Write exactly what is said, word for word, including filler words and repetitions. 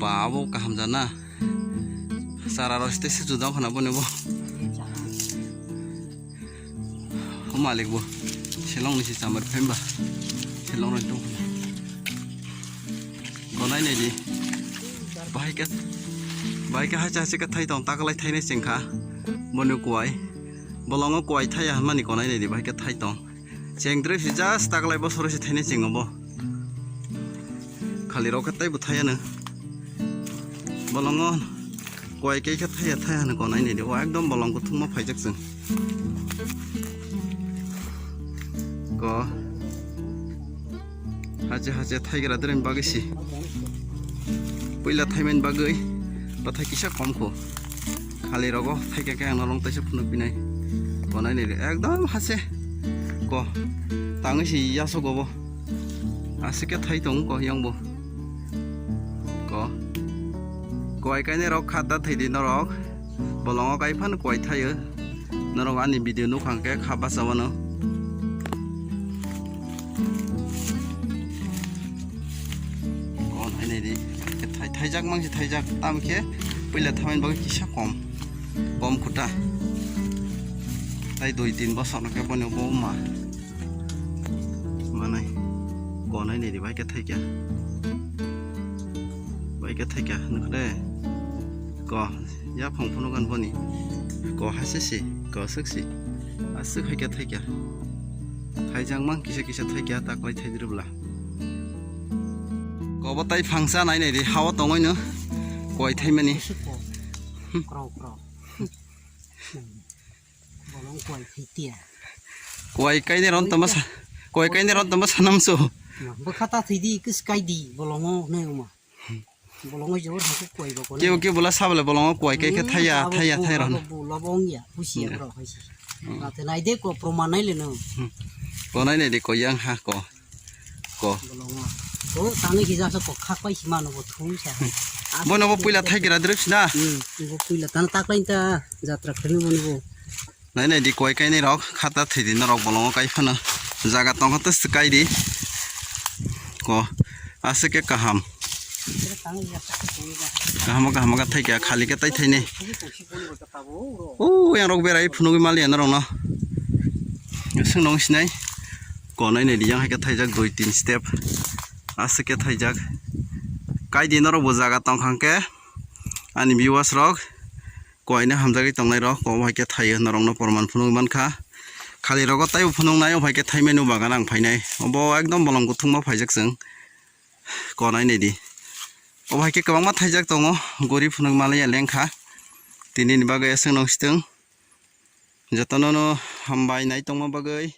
Ba, abo kaham jana. Chara rok site se juda khana boni bo. O malik bo. Selong ni si chambar phemba. Selong rok tong. Konai nai di. Bahai ka, bahai ka hacha hacha ka thai tong, takalai thai nai chengkha. Boni kuai. Bolongo kuai thai ya mani konai nai di, bahai ka thai tong. Chengdroi si just taklai bosoro si thainai chengo bo. Khali rok khe taibo thaiya no. Bolongo koi kai khe thaiya thaiya no konai nai di. O ekdom bolong kuthungma phaijak chwng. Ko. Hache hache thaigra dren bagwi si. Puila thaiman bagwi bathai kisa kom kho. Khali rogo thaika khe ang norong taisa phunuk pinai. Konai ni ekdom hase. Ko. Tangwi si yaso gobo. Asike thai tong ko yang bo. Ko. Koi kaine rok khat da thai di norok. Bolongo kai phan koi thaio. Norok ani video nukha khe kha bachawano. Kon hai nai di. Thai, thaijak mang si thaijak. Tam khe puila thaman bagwi kisa kom. Kom khuta. Tai dui tin bosor no khe boni bo ma. Manai. Kon hai nai di bai khe thaikya. Bai khe thaikya. Nukhle. Ko. Ya phong phunu gan boni. Ko hase si. Ko suk si. Asuk hai khe thaikya. Thaijak mang kisa kisa thaikya taklai thaidribla. Kobo tai phangsa nai nai di, hawa tongoi no. Koi thaimani. Kisi ko. Kro, kro. Bolong koi thai tia. Koi kaine ron tama sa, koi kaine ron tama sanam so. Bwkha ta thai di, kis kai di, bolongo ne uma. Bolongo jor ha koi bo ko. Kebo kebo la sabale bolongo koi kai khe thaiya, thaiya, thaiya ron. Bo lo bong ya, pusi ya bro hai si. Ate nai de ko proman nai le no. Ko nai nai de ko yang ha ko. Ko. Bolongo. Ko tangwi kisa so ko khak pai si mano bo thum sa. Bono bo puila thai gira drip sina. Hmm, bo puila tan tak lain ta jatra khani bono bo. Nai nai di koi kainai rok khata thwi di norok bolongo kai phano. Jaga tongkha tei swkai di. Ko aswk khe kaham. Kaham kaham khe thai kha khali khe tai thainai. O yang rok berai phunugwi maliya norok no. Swng nong sinai. Konai nai di yang hai khe thaijak dui tin step. Aswk khe thaijak. Kai di norok bo jaga tongkha hwnkhe ani viewers rok koino hamjagwi tongnai rok obo hai khe thaio norok no porman phunugwi mankha. Khali rogo taibo phunuknai obo hai khe thaimani o bagan ang phainai. Obo ekdom bolong kuthungma phaijak chwng. Konai nai di. Obo hai khe kwbangma thaijak tongo. Gori phunuk malaya lengkha. Tini ni bagwi aswk nong sitwng. Jotono no hambai nai tongma bagwi.